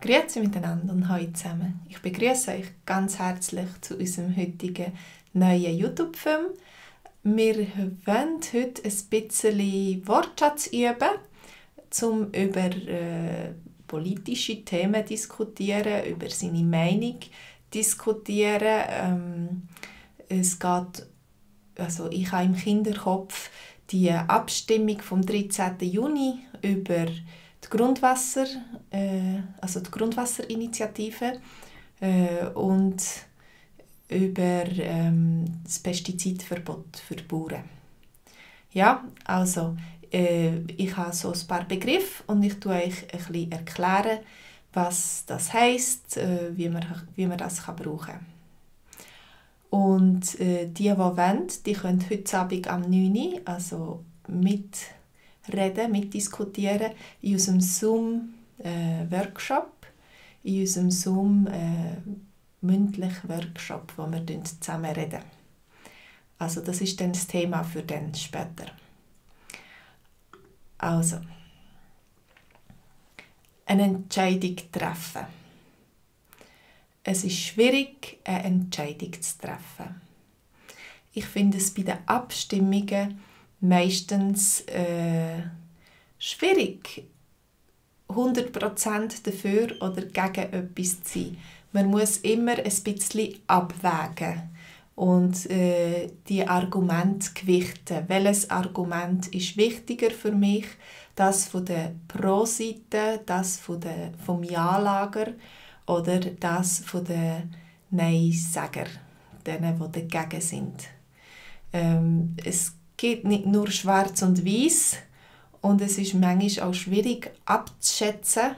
Grüezi miteinander und hallo zusammen. Ich begrüße euch ganz herzlich zu unserem heutigen neuen YouTube-Film. Wir wollen heute ein bisschen Wortschatz üben, um über politische Themen zu diskutieren, über seine Meinung zu diskutieren. Es geht, also ich habe im Kinderkopf die Abstimmung vom 13. Juni über die Grundwasserinitiative und über das Pestizidverbot für die Bauern. Ja, also ich habe so ein paar Begriffe und ich tue euch ein bisschen erklären, was das heisst, wie man das brauchen kann. Und die wollen, die können heute Abend am 9 Uhr, also mitdiskutieren in unserem Zoom-Workshop, in unserem Zoom-mündlichen Workshop, wo wir zusammen reden. Also das ist dann das Thema für dann später. Also, eine Entscheidung treffen. Es ist schwierig, eine Entscheidung zu treffen. Ich finde es bei den Abstimmungen meistens schwierig, 100% dafür oder gegen etwas zu sein. Man muss immer ein bisschen abwägen und die Argumente gewichten. Welches Argument ist wichtiger für mich? Das von der Pro-Seite, das vom Ja-Lager oder das von den Nein-Sager, denen, die dagegen sind. Es gibt nicht nur schwarz und weiß und es ist manchmal auch schwierig abzuschätzen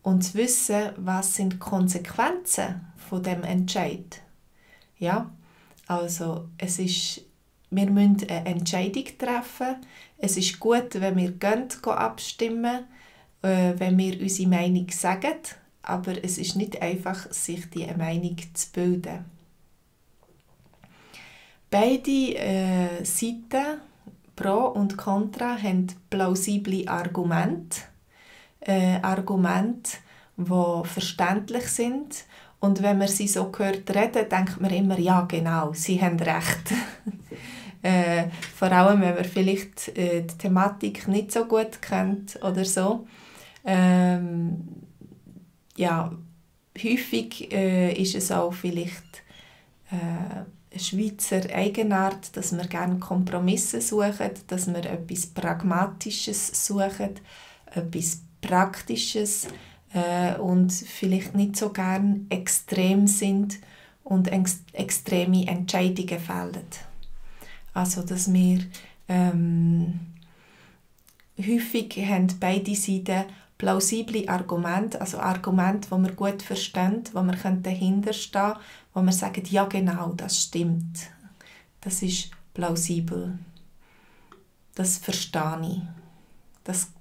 und zu wissen, was sind die Konsequenzen von dem Entscheid. Ja, also wir müssen eine Entscheidung treffen. Es ist gut, wenn wir abstimmen, wenn wir unsere Meinung sagen, aber es ist nicht einfach, sich diese Meinung zu bilden. Beide Seiten, Pro und Contra, haben plausible Argumente. Argumente, die verständlich sind. Und wenn man sie so hört reden, denkt man immer, ja genau, sie haben recht. Vor allem, wenn man vielleicht die Thematik nicht so gut kennt oder so. Ja, häufig ist es auch vielleicht eine Schweizer Eigenart, dass wir gerne Kompromisse suchen, dass wir etwas Pragmatisches suchen, etwas Praktisches und vielleicht nicht so gerne extrem sind und extreme Entscheidungen fällen. Also, dass wir häufig haben beide Seiten plausible Argumente, also Argumente, die wir gut verstehen, wo wir dahinter stehen können, wo wir sagen, ja genau, das stimmt. Das ist plausibel. Das verstehe ich.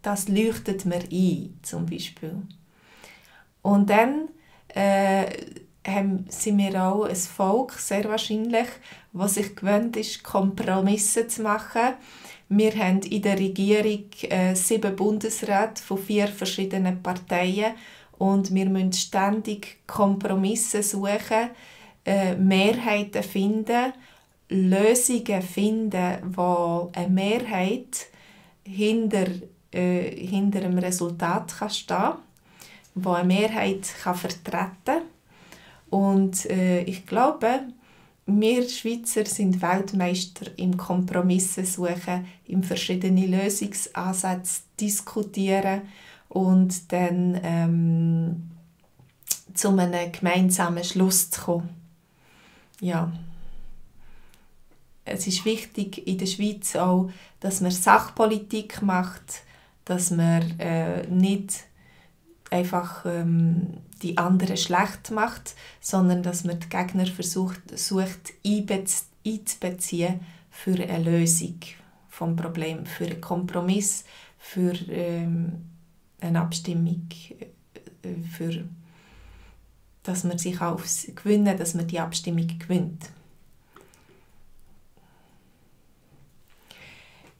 Das leuchtet mir ein, zum Beispiel. Und dann sind wir auch ein Volk, sehr wahrscheinlich, das sich gewöhnt ist, Kompromisse zu machen. Wir haben in der Regierung 7 Bundesräte von 4 verschiedenen Parteien und wir müssen ständig Kompromisse suchen, Mehrheiten finden, Lösungen finden, wo eine Mehrheit hinter einem Resultat stehen kann, wo eine Mehrheit vertreten kann. Und ich glaube, wir Schweizer sind Weltmeister im Kompromisse suchen, in verschiedene Lösungsansätze diskutieren und dann zu einem gemeinsamen Schluss zu kommen. Ja. Es ist wichtig in der Schweiz auch, dass man Sachpolitik macht, dass man nicht einfach die anderen schlecht macht, sondern dass man die Gegner versucht einzubeziehen für eine Lösung des Problems, für einen Kompromiss, für eine Abstimmung, dass man sich gewinnen, dass man die Abstimmung gewinnt.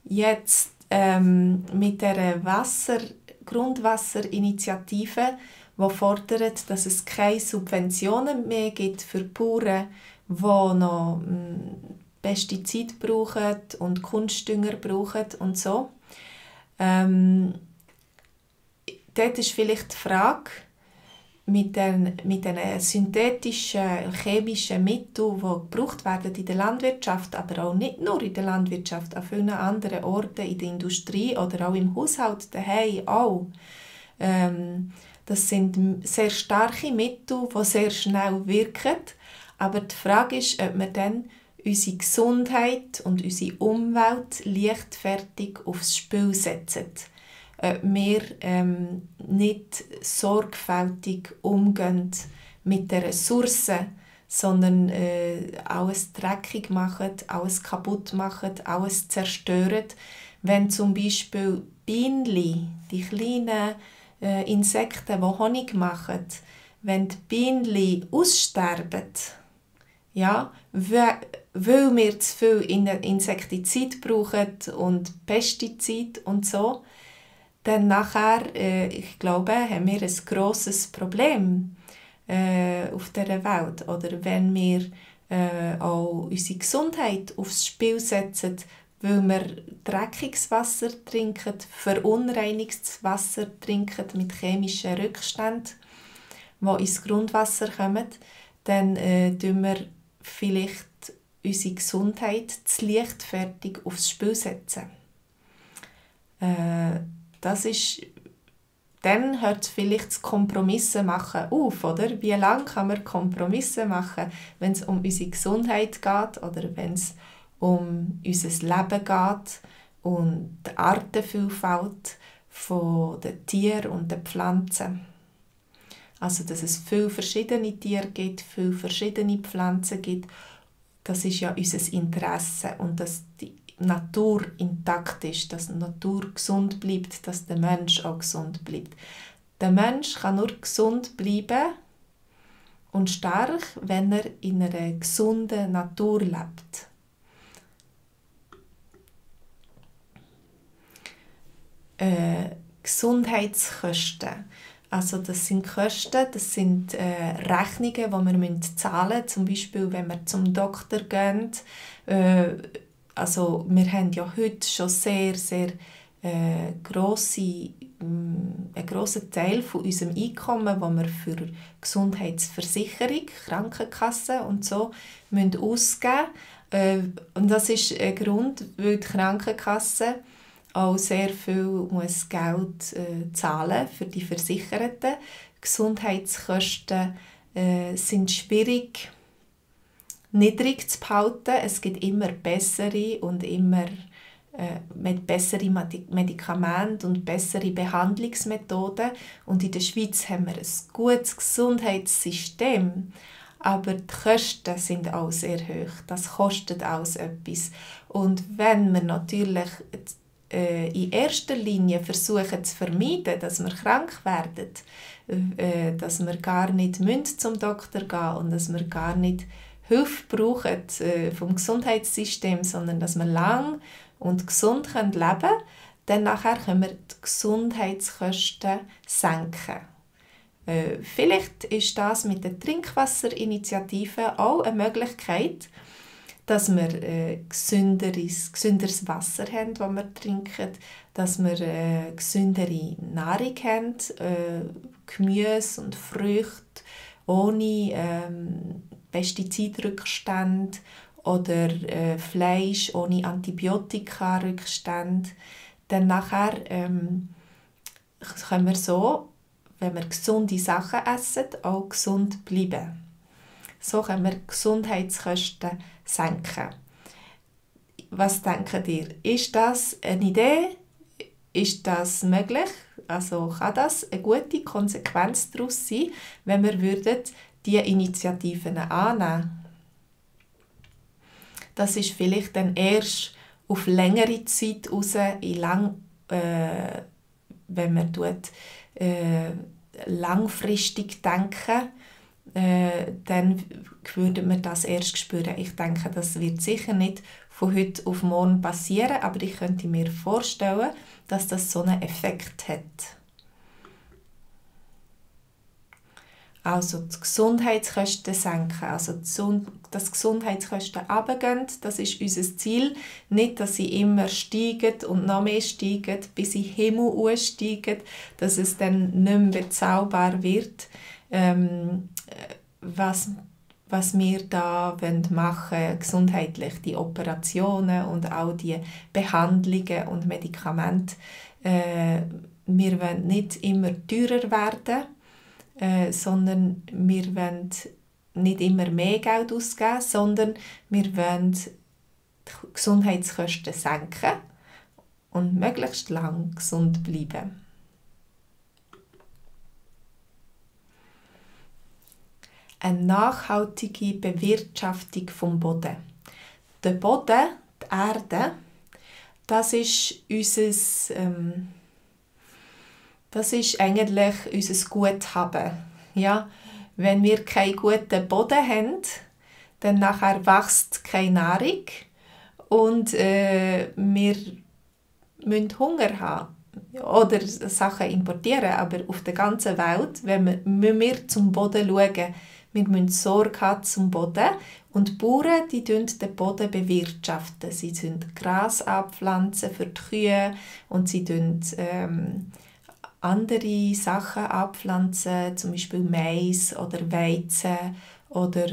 Jetzt mit der Grundwasserinitiative, die fordert, dass es keine Subventionen mehr gibt für Bauern, die noch Pestizide brauchen und Kunstdünger brauchen und so. Dort ist vielleicht die Frage, mit den synthetischen, chemischen Mitteln, die gebraucht werden in der Landwirtschaft, aber auch nicht nur in der Landwirtschaft, an vielen anderen Orten, in der Industrie oder auch im Haushalt daheim auch. Das sind sehr starke Mittel, die sehr schnell wirken, aber die Frage ist, ob wir dann unsere Gesundheit und unsere Umwelt leichtfertig aufs Spiel setzen. Ob wir nicht sorgfältig umgehen mit den Ressourcen, sondern alles dreckig machen, alles kaputt machen, alles zerstören. Wenn zum Beispiel Bienen, die kleinen Insekten, die Honig machen, wenn die Bienen aussterben, ja, weil wir zu viel Insektizid brauchen und Pestizid und so, dann nachher, ich glaube, haben wir ein grosses Problem auf dieser Welt. Oder wenn wir auch unsere Gesundheit aufs Spiel setzen, weil wir dreckiges Wasser trinken, verunreinigtes Wasser trinken mit chemischen Rückständen, die ins Grundwasser kommen, dann setzen wir vielleicht unsere Gesundheit zu leichtfertig aufs Spiel setzen. Das ist, dann hört vielleicht das Kompromisse machen auf, oder? Wie lange kann man Kompromisse machen, wenn es um unsere Gesundheit geht oder wenn es um unser Leben geht und die Artenvielfalt der Tiere und der Pflanzen. Also, dass es viele verschiedene Tiere gibt, viele verschiedene Pflanzen gibt, das ist ja unser Interesse und dass die Natur intakt ist, dass die Natur gesund bleibt, dass der Mensch auch gesund bleibt. Der Mensch kann nur gesund bleiben und stark, wenn er in einer gesunden Natur lebt. Gesundheitskosten. Also das sind Kosten, das sind Rechnungen, die wir zahlen müssen. Zum Beispiel, wenn wir zum Doktor gehen. Also wir haben ja heute schon sehr, sehr einen grossen Teil von unserem Einkommen, das wir für Gesundheitsversicherung, Krankenkasse und so ausgeben müssen. Und das ist ein Grund, weil die Krankenkasse auch sehr viel Geld zahlen für die Versicherten. Gesundheitskosten sind schwierig niedrig zu behalten. Es gibt immer bessere und immer mit bessere Medikamente und bessere Behandlungsmethoden. Und in der Schweiz haben wir ein gutes Gesundheitssystem. Aber die Kosten sind auch sehr hoch. Das kostet alles etwas. Und wenn wir natürlich in erster Linie versuchen zu vermeiden, dass wir krank werden, dass wir gar nicht zum Doktor gehen müssen und dass wir gar nicht Hilfe brauchen vom Gesundheitssystem, sondern dass wir lang und gesund leben können, dann nachher können wir die Gesundheitskosten senken. Vielleicht ist das mit der Trinkwasserinitiative auch eine Möglichkeit, dass wir gesünderes Wasser haben, das wir trinken, dass wir gesündere Nahrung haben, Gemüse und Früchte ohne Pestizidrückstände oder Fleisch ohne Antibiotikarückstände. Dann nachher können wir so, wenn wir gesunde Sachen essen, auch gesund bleiben. So können wir Gesundheitskosten senken. Was denkt ihr? Ist das eine Idee? Ist das möglich? Also kann das eine gute Konsequenz daraus sein, wenn wir diese Initiativen annehmen? Das ist vielleicht dann erst auf längere Zeit raus, wenn man langfristig denken, dann würde man das erst spüren. Ich denke, das wird sicher nicht von heute auf morgen passieren, aber ich könnte mir vorstellen, dass das so einen Effekt hat. also die Gesundheitskosten senken, also dass die Gesundheitskosten runtergehen, das ist unser Ziel. Nicht, dass sie immer steigen und noch mehr steigen, bis sie in den Himmel steigen, dass es dann nicht mehr bezahlbar wird. Was wir da machen wollen, gesundheitlich, die Operationen und all die Behandlungen und Medikamente, wir wollen nicht immer teurer werden, sondern wir wollen nicht immer mehr Geld ausgeben, sondern wir wollen die Gesundheitskosten senken und möglichst lang gesund bleiben. Eine nachhaltige Bewirtschaftung vom Boden. Der Boden, die Erde, das ist eigentlich unser Guthaben. Ja? Wenn wir keinen guten Boden haben, dann nachher wächst keine Nahrung und wir müssen Hunger haben oder Sachen importieren. Aber auf der ganzen Welt, wenn wir zum Boden schauen, wir müssen Sorge haben zum Boden. Und die Bauern, die den Boden bewirtschaften. Sie Gras abpflanzen für die Kühe und sie andere Sachen abpflanzen, zum Beispiel Mais oder Weizen oder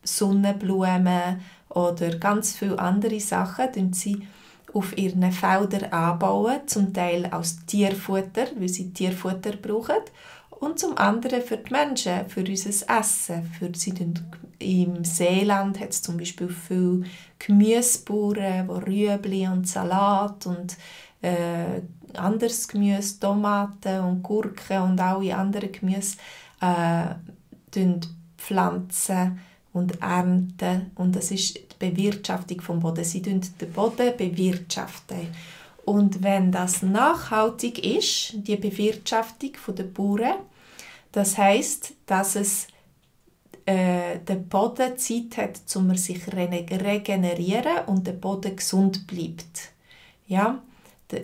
Sonnenblumen oder ganz viele andere Sachen, die sie auf ihren Feldern anbauen, zum Teil als Tierfutter, weil sie Tierfutter brauchen, und zum anderen für die Menschen, für unser Essen. Im Seeland hat es zum Beispiel viele Gemüsebauern, die Rüebli und Salat und anderes Gemüse, Tomaten und Gurken und alle anderen Gemüse pflanzen und ernten. Und das ist die Bewirtschaftung vom Boden. Sie den Boden bewirtschaften. Und wenn das nachhaltig ist, die Bewirtschaftung der Bauern, das heisst, dass es der Boden Zeit hat, um sich regenerieren und der Boden gesund bleibt. Ja?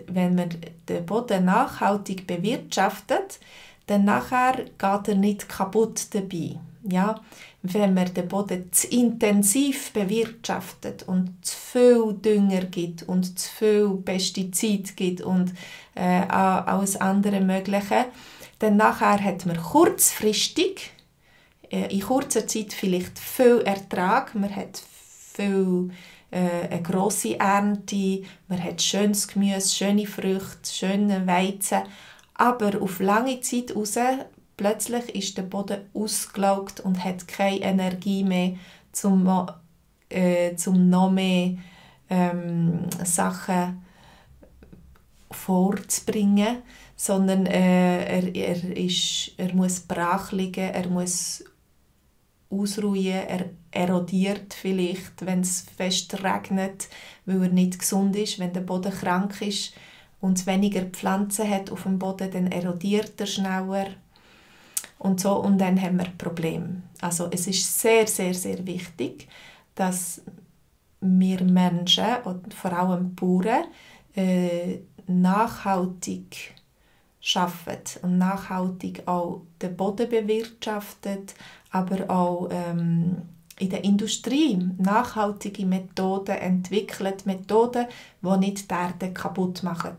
Wenn man den Boden nachhaltig bewirtschaftet, dann nachher geht er nicht kaputt dabei. Ja? Wenn man den Boden zu intensiv bewirtschaftet und zu viel Dünger gibt und zu viel Pestizid gibt und alles andere Mögliche, dann nachher hat man kurzfristig, in kurzer Zeit vielleicht viel Ertrag, man hat eine grosse Ernte, man hat schönes Gemüse, schöne Früchte, schöne Weizen, aber auf lange Zeit raus, plötzlich ist der Boden ausgelaugt und hat keine Energie mehr, um noch mehr Sachen vorzubringen, sondern er muss brach liegen, er muss ausruhen, er erodiert vielleicht, wenn es fest regnet, weil er nicht gesund ist, wenn der Boden krank ist und es weniger Pflanzen hat auf dem Boden, dann erodiert er schneller. Und so, und dann haben wir Probleme. Also es ist sehr, sehr, sehr wichtig, dass wir Menschen, und vor allem Bauern, nachhaltig arbeiten und nachhaltig auch den Boden bewirtschaften, aber auch in der Industrie nachhaltige Methoden entwickelt, Methoden, die nicht die Erde kaputt machen.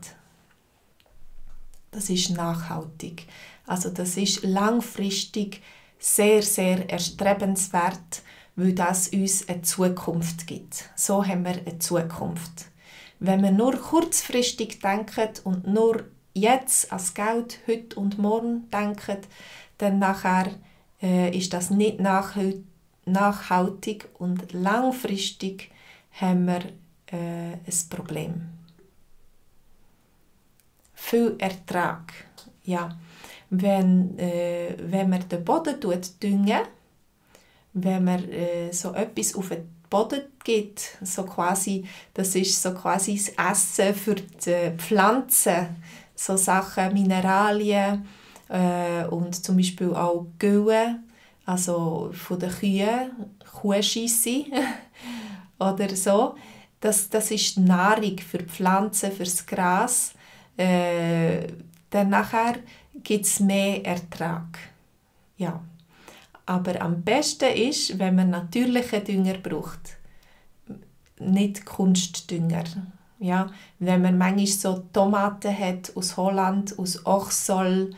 Das ist nachhaltig. Also das ist langfristig sehr, sehr erstrebenswert, weil das uns eine Zukunft gibt. So haben wir eine Zukunft. Wenn wir nur kurzfristig denken und nur jetzt als Geld, heute und morgen denken, dann nachher ist das nicht nachhaltig und langfristig haben wir ein Problem. Viel Ertrag. Ja. Wenn man den Boden düngen, wenn man so etwas auf den Boden gibt, so quasi, das ist so quasi das Essen für die Pflanzen, so Sachen, Mineralien und zum Beispiel auch Gülle, also von den Kühen, Kuhscheisse oder so. Das ist Nahrung für die Pflanzen, für das Gras. Dann nachher gibt es mehr Ertrag. Ja. Aber am besten ist, wenn man natürlichen Dünger braucht. Nicht Kunstdünger. Ja, wenn man manchmal so Tomaten hat aus Holland, aus Ochsol,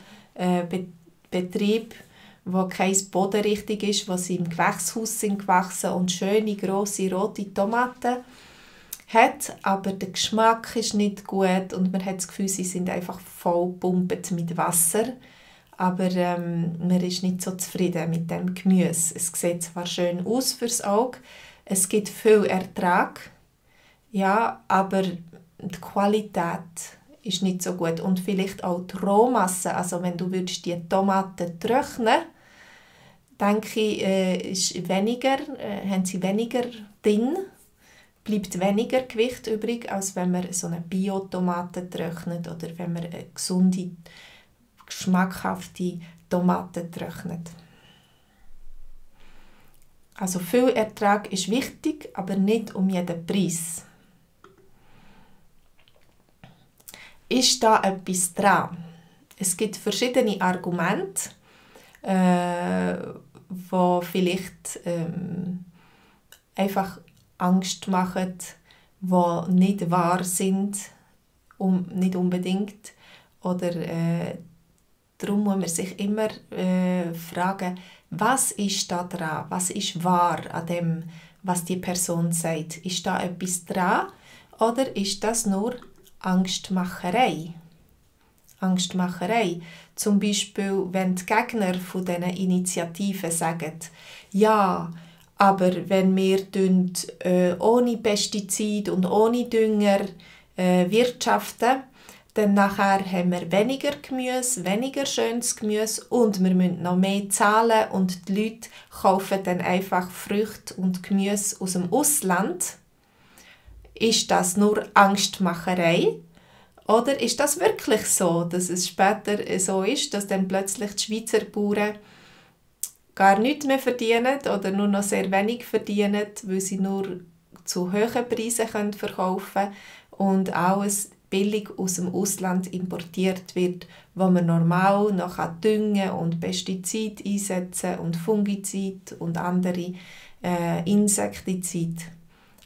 Betrieb, wo kein Boden richtig ist, wo sie im Gewächshaus sind gewachsen und schöne, grosse, rote Tomaten hat, aber der Geschmack ist nicht gut und man hat das Gefühl, sie sind einfach voll gepumpt mit Wasser. Aber man ist nicht so zufrieden mit dem Gemüse. Es sieht zwar schön aus fürs Auge, es gibt viel Ertrag, ja, aber die Qualität ist nicht so gut. Und vielleicht auch die Rohmasse, also wenn du die Tomaten trocknen, denke ich, haben sie weniger drin, bleibt weniger Gewicht übrig, als wenn man so eine Bio-Tomate trocknet oder wenn man eine gesunde, geschmackhafte Tomate trocknet. Also viel Ertrag ist wichtig, aber nicht um jeden Preis. Ist da etwas dran? Es gibt verschiedene Argumente, die vielleicht einfach Angst machen, die nicht wahr sind, nicht unbedingt. Oder darum muss man sich immer fragen, was ist da dran? Was ist wahr an dem, was die Person sagt? Ist da etwas dran oder ist das nur Angstmacherei? Angstmacherei. Zum Beispiel, wenn die Gegner von diesen Initiativen sagen, ja, aber wenn wir ohne Pestizide und ohne Dünger wirtschaften, dann nachher haben wir weniger Gemüse, weniger schönes Gemüse und wir müssen noch mehr zahlen und die Leute kaufen dann einfach Früchte und Gemüse aus dem Ausland. Ist das nur Angstmacherei? Oder ist das wirklich so, dass es später so ist, dass dann plötzlich die Schweizer Bauern gar nichts mehr verdienen oder nur noch sehr wenig verdienen, weil sie nur zu hohen Preisen verkaufen können und alles billig aus dem Ausland importiert wird, wo man normal noch Düngen und Pestizide einsetzen und Fungizide und andere Insektizide,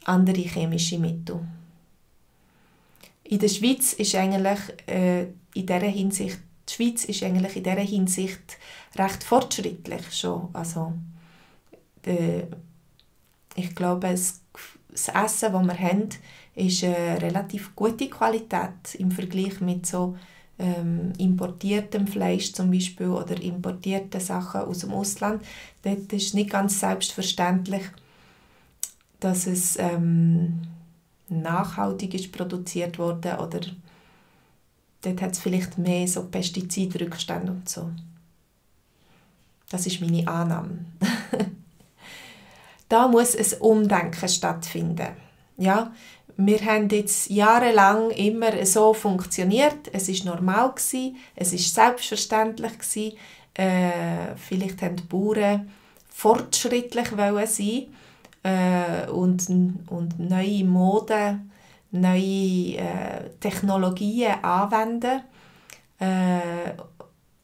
andere chemische Mittel. In der Schweiz ist eigentlich in dieser Hinsicht recht fortschrittlich schon. Also, ich glaube, das Essen, das wir haben, ist eine relativ gute Qualität im Vergleich mit so importiertem Fleisch zum Beispiel oder importierten Sachen aus dem Ausland. Dort ist nicht ganz selbstverständlich, dass es nachhaltig ist produziert wurde oder dort hat es vielleicht mehr so Pestizidrückstände und so. Das ist meine Annahme. Da muss ein Umdenken stattfinden. Ja, wir haben jetzt jahrelang immer so funktioniert. Es war normal, es war selbstverständlich. Vielleicht wollten die Bauern fortschrittlich sein und neue Mode, neue Technologien anwenden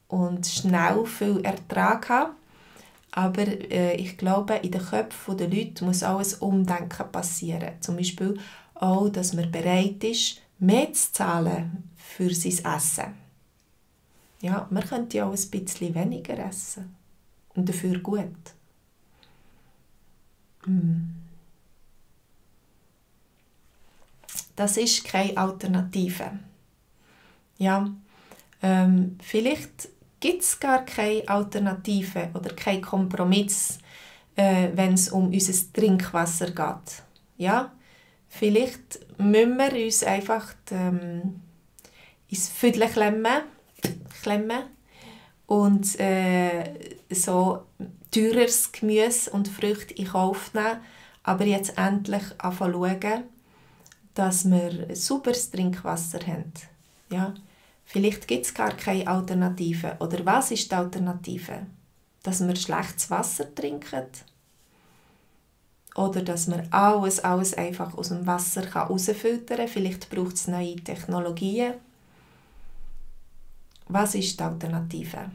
und schnell viel Ertrag haben. Aber ich glaube, in den Köpfen der Leute muss auch ein Umdenken passieren. Zum Beispiel auch, dass man bereit ist, mehr zu zahlen für sein Essen. Ja, man könnte ja auch ein bisschen weniger essen und dafür gut. Das ist keine Alternative. Ja, vielleicht gibt es gar keine Alternative oder keinen Kompromiss, wenn es um unser Trinkwasser geht. Ja, vielleicht müssen wir uns einfach ins Füdle klemmen und so teures Gemüse und Früchte in Kauf nehmen, aber jetzt endlich anfangen schauen, dass wir sauberes Trinkwasser haben. Ja? Vielleicht gibt es gar keine Alternative. Oder was ist die Alternative? Dass wir schlechtes Wasser trinken? Oder dass man alles einfach aus dem Wasser herausfiltern kann? Vielleicht braucht es neue Technologien. Was ist die Alternative?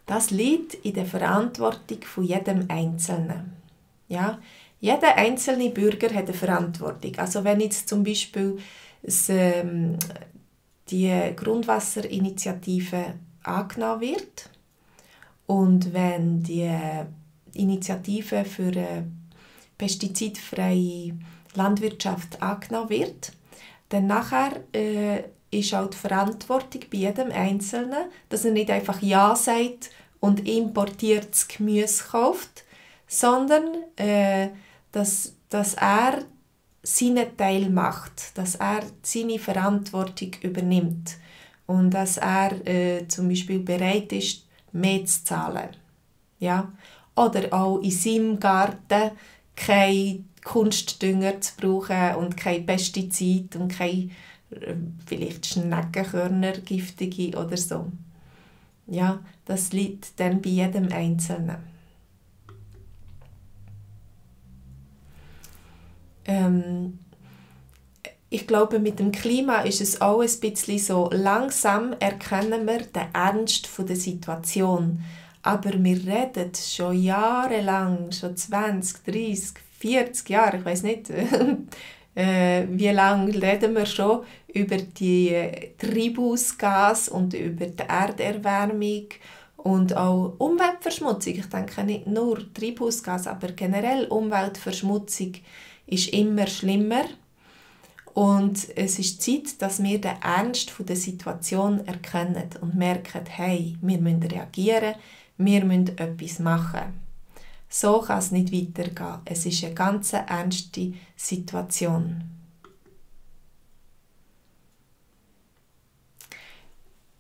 Das liegt in der Verantwortung von jedem Einzelnen. Ja? Jeder einzelne Bürger hat eine Verantwortung. Also wenn jetzt zum Beispiel die Grundwasserinitiative angenommen wird und wenn die Initiative für eine pestizidfreie Landwirtschaft angenommen wird, dann nachher ist auch die Verantwortung bei jedem Einzelnen, dass er nicht einfach Ja sagt und importiertes Gemüse kauft, sondern dass er seinen Teil macht, dass er seine Verantwortung übernimmt und dass er zum Beispiel bereit ist, mehr zu zahlen. Ja? Oder auch in seinem Garten kein Kunstdünger zu brauchen und kein Pestizid und kein vielleicht Schneckenkörner, giftige oder so. Ja, das liegt dann bei jedem Einzelnen. Ich glaube, mit dem Klima ist es auch ein bisschen so, langsam erkennen wir den Ernst der Situation. Aber wir reden schon jahrelang, schon 20, 30, 40 Jahre, ich weiß nicht, wie lange reden wir schon über die Treibhausgase und über die Erderwärmung und auch Umweltverschmutzung. Ich denke nicht nur Treibhausgas, aber generell Umweltverschmutzung ist immer schlimmer. Und es ist Zeit, dass wir den Ernst der Situation erkennen und merken, hey, wir müssen reagieren, wir müssen etwas machen. So kann es nicht weitergehen. Es ist eine ganz ernste Situation.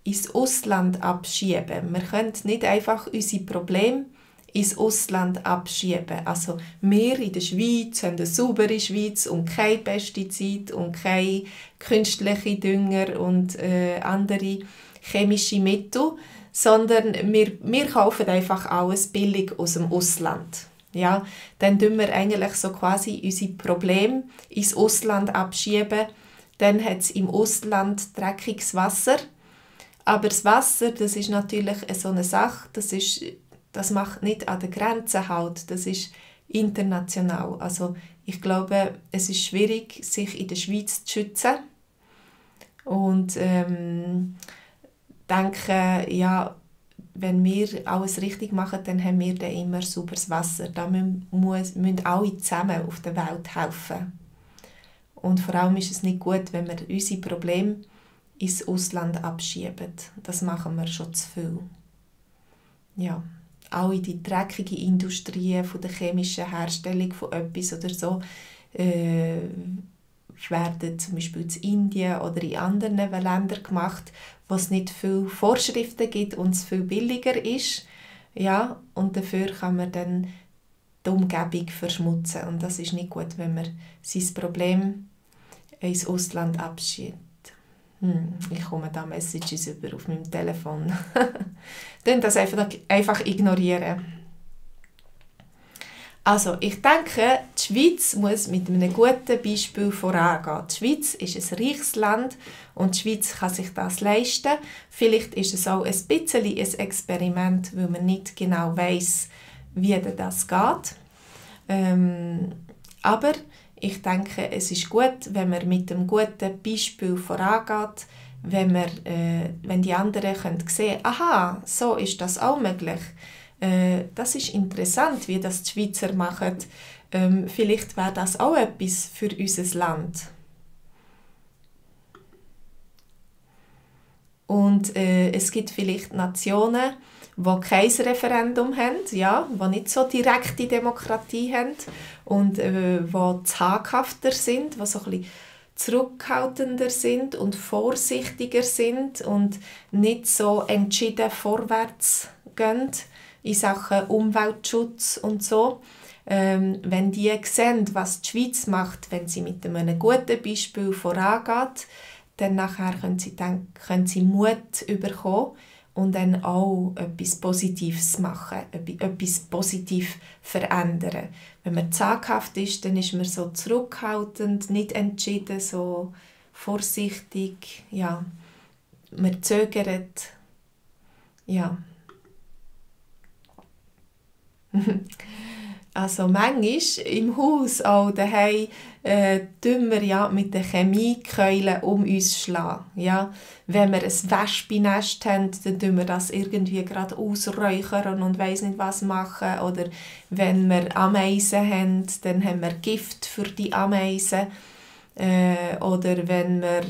Ins Ausland abschieben. Wir können nicht einfach unsere Probleme ins Ausland abschieben. Also wir in der Schweiz haben eine saubere Schweiz und kein Pestizid und keine künstlichen Dünger und andere chemische Mittel, sondern wir kaufen einfach alles billig aus dem Ausland. Ja, dann tun wir eigentlich so quasi unsere Probleme ins Ausland abschieben. Dann hat es im Ausland dreckiges Wasser. Aber das Wasser, das ist natürlich so eine Sache, das macht nicht an der Grenze halt, das ist international. Also ich glaube, es ist schwierig, sich in der Schweiz zu schützen. Und denke, ja, wenn wir alles richtig machen, dann haben wir dann immer sauberes Wasser. Da müssen alle zusammen auf der Welt helfen. Und vor allem ist es nicht gut, wenn wir unsere Probleme ins Ausland abschieben. Das machen wir schon zu viel. Ja, auch in die dreckige Industrie von der chemischen Herstellung von etwas oder so werden zum Beispiel in Indien oder in anderen Ländern gemacht, wo es nicht viele Vorschriften gibt und es viel billiger ist. Ja, und dafür kann man dann die Umgebung verschmutzen. Und das ist nicht gut, wenn man sein Problem ins Ausland abschiebt. Ich komme da Messages über auf meinem Telefon. Dann das einfach ignorieren. Also, ich denke, die Schweiz muss mit einem guten Beispiel vorangehen. Die Schweiz ist ein reiches Land und die Schweiz kann sich das leisten. Vielleicht ist es auch ein bisschen ein Experiment, weil man nicht genau weiss, wie das geht. Aber ich denke, es ist gut, wenn man mit einem guten Beispiel vorangeht, wenn die anderen sehen können, aha, so ist das auch möglich. Das ist interessant, wie das die Schweizer machen. Vielleicht wäre das auch etwas für unser Land. Und es gibt vielleicht Nationen, die kein Referendum haben, ja, die nicht so direkte Demokratie haben und die zaghafter sind, die so ein bisschen zurückhaltender sind und vorsichtiger sind und nicht so entschieden vorwärts gehen in Sachen Umweltschutz und so. Wenn die sehen, was die Schweiz macht, wenn sie mit einem guten Beispiel vorangeht, dann nachher können sie Mut bekommen und dann auch etwas Positives machen, etwas positiv verändern. Wenn man zaghaft ist, dann ist man so zurückhaltend, nicht entschieden, so vorsichtig, ja, man zögert, ja. Also manchmal im Haus, auch daheim, tun wir ja mit den Chemiekeulen um uns schlagen. Ja? Wenn wir ein Wespennest haben, dann tun wir das irgendwie gerade ausräuchern und weiss nicht was machen. Oder wenn wir Ameisen haben, dann haben wir Gift für die Ameisen. Oder wenn wir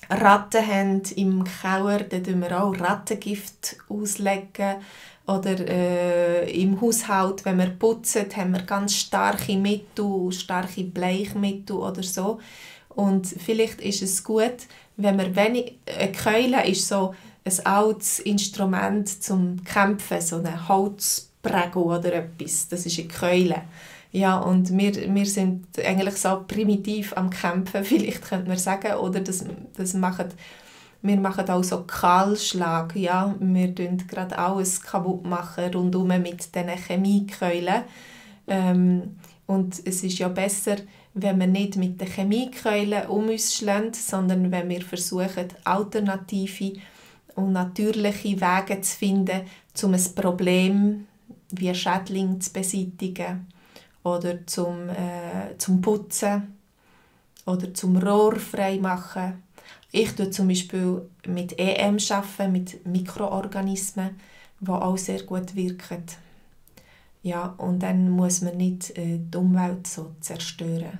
Ratten haben im Keller, dann tun wir auch Rattengift auslegen. Oder im Haushalt, wenn wir putzen, haben wir ganz starke Mittel, starke Bleichmittel oder so. Und vielleicht ist es gut, wenn wir eine Keule ist so ein altes Instrument zum Kämpfen, so ein Holzprägel oder etwas. Das ist eine Keule. Ja, und wir sind eigentlich so primitiv am Kämpfen, vielleicht könnte man sagen. Oder wir machen auch so Kahlschlag. Ja? Wir tun gerade alles kaputt machen rundum mit diesen Chemiekeulen. Und es ist ja besser, wenn wir nicht mit den Chemiekeulen um uns schlagen, sondern wenn wir versuchen, alternative und natürliche Wege zu finden, um ein Problem wie ein Schädling zu beseitigen oder zum Putzen oder zum Rohr freimachen. Ich arbeite zum Beispiel mit EM, mit Mikroorganismen, die auch sehr gut wirken. Ja, und dann muss man nicht die Umwelt so zerstören.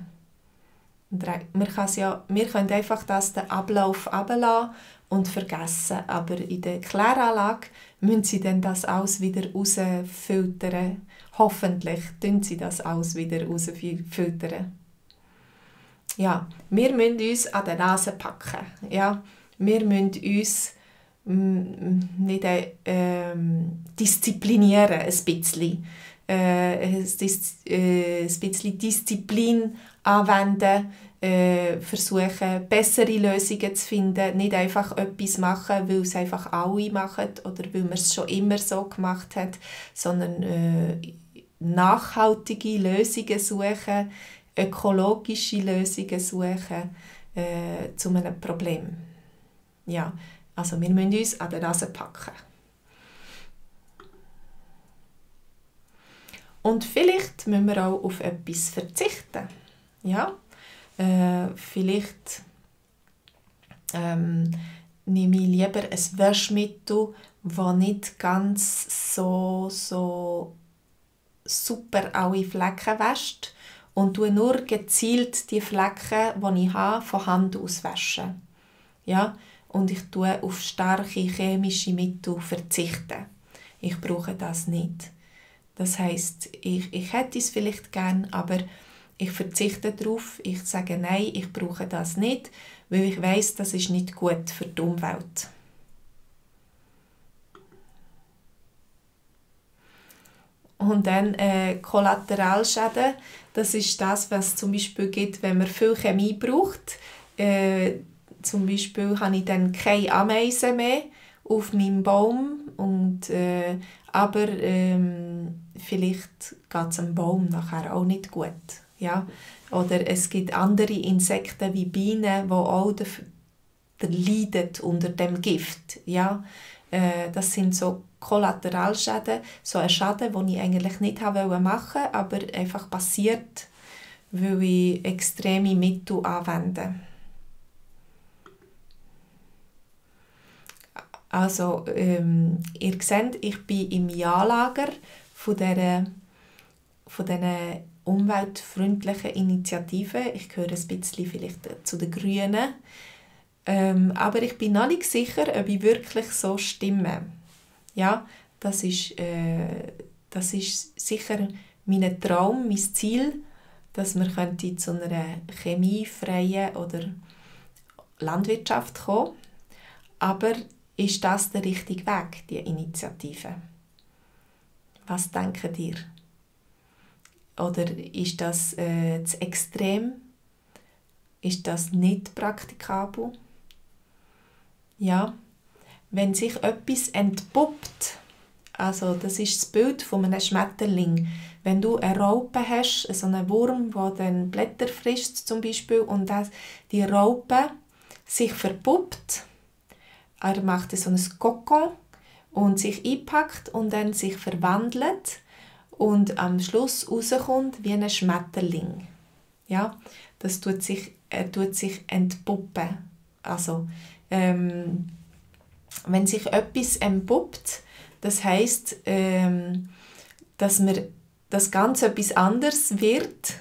Wir können einfach den Ablauf runterlassen und vergessen, aber in der Kläranlage müssen sie dann das alles wieder rausfiltern. Hoffentlich tun sie das alles wieder rausfiltern. Ja, wir müssen uns an der Nase packen. Ja, wir müssen uns nicht disziplinieren, ein bisschen. Ein bisschen Disziplin anwenden, versuchen, bessere Lösungen zu finden, nicht einfach etwas machen, weil es einfach alle machen oder weil man es schon immer so gemacht hat, sondern nachhaltige Lösungen suchen, ökologische Lösungen suchen zu einem Problem. Ja, also wir müssen uns an der Nase packen. Und vielleicht müssen wir auch auf etwas verzichten. Ja? Vielleicht nehme ich lieber ein Waschmittel, das nicht ganz so super alle Flecken wäscht und tue nur gezielt die Flecken, die ich habe, von Hand aus waschen. Ja? Und ich tue auf starke chemische Mittel verzichten. Ich brauche das nicht. Das heisst, ich hätte es vielleicht gern, aber ich verzichte darauf. Ich sage nein, ich brauche das nicht, weil ich weiss, das ist nicht gut für die Umwelt. Und dann Kollateralschäden, das ist das, was es zum Beispiel gibt, wenn man viel Chemie braucht. Zum Beispiel habe ich dann keine Ameisen mehr auf meinem Baum, aber vielleicht geht es dem Baum nachher auch nicht gut. Ja? Oder es gibt andere Insekten wie Bienen, die auch leiden unter dem Gift. Ja? Das sind so Kollateralschäden, so ein Schaden, den ich eigentlich nicht machen wollte, aber einfach passiert, weil ich extreme Mittel anwende. Also, ihr seht, ich bin im Ja-Lager von diesen umweltfreundlichen Initiativen. Ich gehöre ein bisschen vielleicht zu den Grünen. Aber ich bin noch nicht sicher, ob ich wirklich so stimme. Ja, das ist sicher mein Traum, mein Ziel, dass wir zu einer chemiefreien oder Landwirtschaft kommen. Aber ist das der richtige Weg, die Initiative? Was denkt ihr? Oder ist das zu extrem? Ist das nicht praktikabel? Ja, wenn sich etwas entpuppt, also das ist das Bild von einem Schmetterling. Wenn du eine Raupe hast, so einen Wurm, der dann Blätter frisst zum Beispiel, und die Raupe sich verpuppt, er macht so ein Kokon und sich einpackt und dann sich verwandelt und am Schluss rauskommt wie ein Schmetterling. Ja, das tut sich entpuppen. Also, wenn sich etwas entpuppt, das heisst, dass das Ganze etwas anderes wird,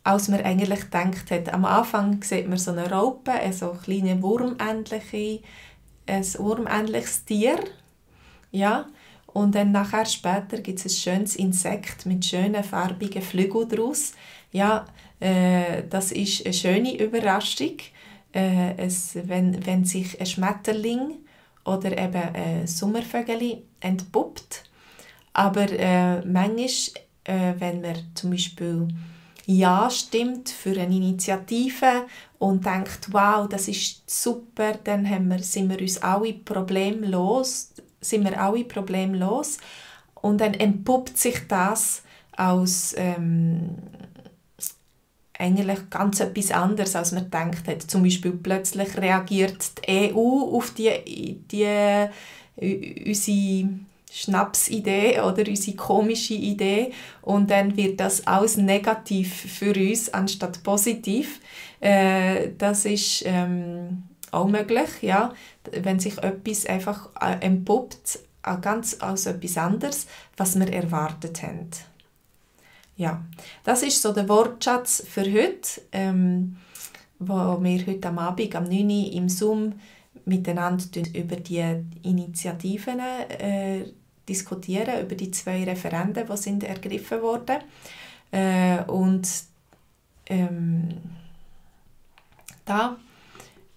als man eigentlich gedacht hat. Am Anfang sieht man so eine Raupe, so ein kleines wurmähnliches Tier. Ja? Und dann nachher später gibt es ein schönes Insekt mit schönen farbigen Flügeln daraus. Ja, das ist eine schöne Überraschung, wenn sich ein Schmetterling oder eben ein Sommervögel entpuppt. Aber manchmal, wenn man zum1 Ja stimmt für eine Initiative und denkt, wow, das ist super, dann sind wir alle problemlos und dann entpuppt sich das als eigentlich ganz etwas anderes, als man gedacht hat. Zum Beispiel plötzlich reagiert die EU auf unsere Schnapsidee oder unsere komische Idee und dann wird das alles negativ für uns anstatt positiv. Das ist auch möglich, ja, wenn sich etwas einfach entpuppt, ganz als etwas anderes, was wir erwartet haben. Ja, das ist so der Wortschatz für heute, wo wir heute am Abend, am 9 Uhr im Zoom miteinander über die Initiativen diskutieren, über die 2 Referenden, die sind ergriffen wurden. Da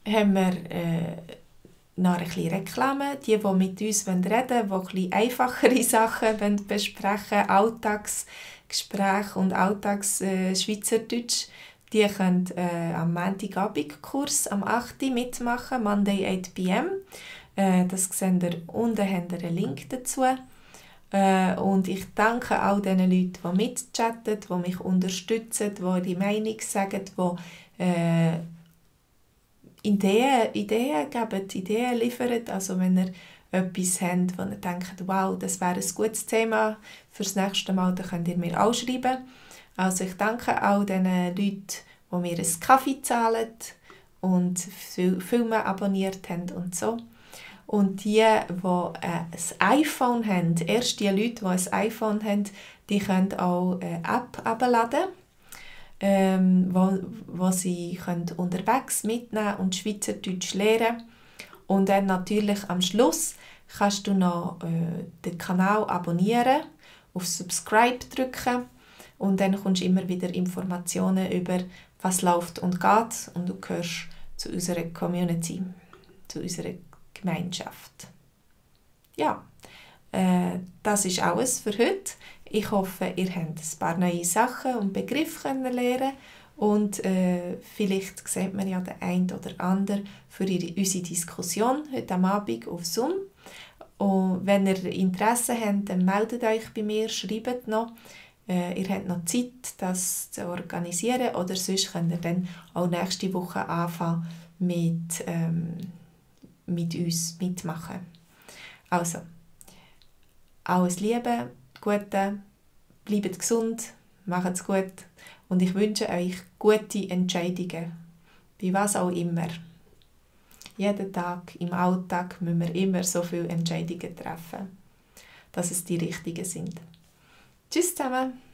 haben wir noch ein bisschen Reklame. Die mit uns reden wollen, die ein bisschen einfachere Sachen besprechen wollen, Alltagsgespräche und Alltagsschweizerdeutsch, die können am Montagabend-Kurs am 8. Uhr mitmachen, Monday 8 p.m. Das seht ihr unten, habt ihr einen Link dazu. Und ich danke all den Leuten, die mitchatten, die mich unterstützen, die ihre Meinung sagen, die Ideen geben, Ideen liefern. Also wenn ihr etwas habt, wo ihr denkt, wow, das wäre ein gutes Thema fürs nächste Mal, dann könnt ihr mir auch schreiben. Also ich danke all den Leuten, die mir einen Kaffee zahlen und Filme abonniert haben und so. Und die ein iPhone haben, erst die Leute, die ein iPhone haben, die können auch eine App herunterladen, wo sie unterwegs mitnehmen und Schweizerdeutsch lernen. Und dann natürlich am Schluss kannst du noch den Kanal abonnieren, auf Subscribe drücken und dann kommst du immer wieder Informationen über, was läuft und geht und du gehörst zu unserer Community, zu unserer Gemeinschaft. Ja, das ist alles für heute. Ich hoffe, ihr habt ein paar neue Sachen und Begriffe lernen und vielleicht sieht man ja den einen oder anderen für unsere Diskussion heute am Abend auf Zoom. Und wenn ihr Interesse habt, dann meldet euch bei mir, schreibt noch. Ihr habt noch Zeit, das zu organisieren oder sonst könnt ihr dann auch nächste Woche anfangen mit uns mitmachen. Also, alles Liebe, Gute, bleibt gesund, macht's gut und ich wünsche euch gute Entscheidungen, bei was auch immer. Jeden Tag im Alltag müssen wir immer so viele Entscheidungen treffen, dass es die richtigen sind. Tschüss zusammen!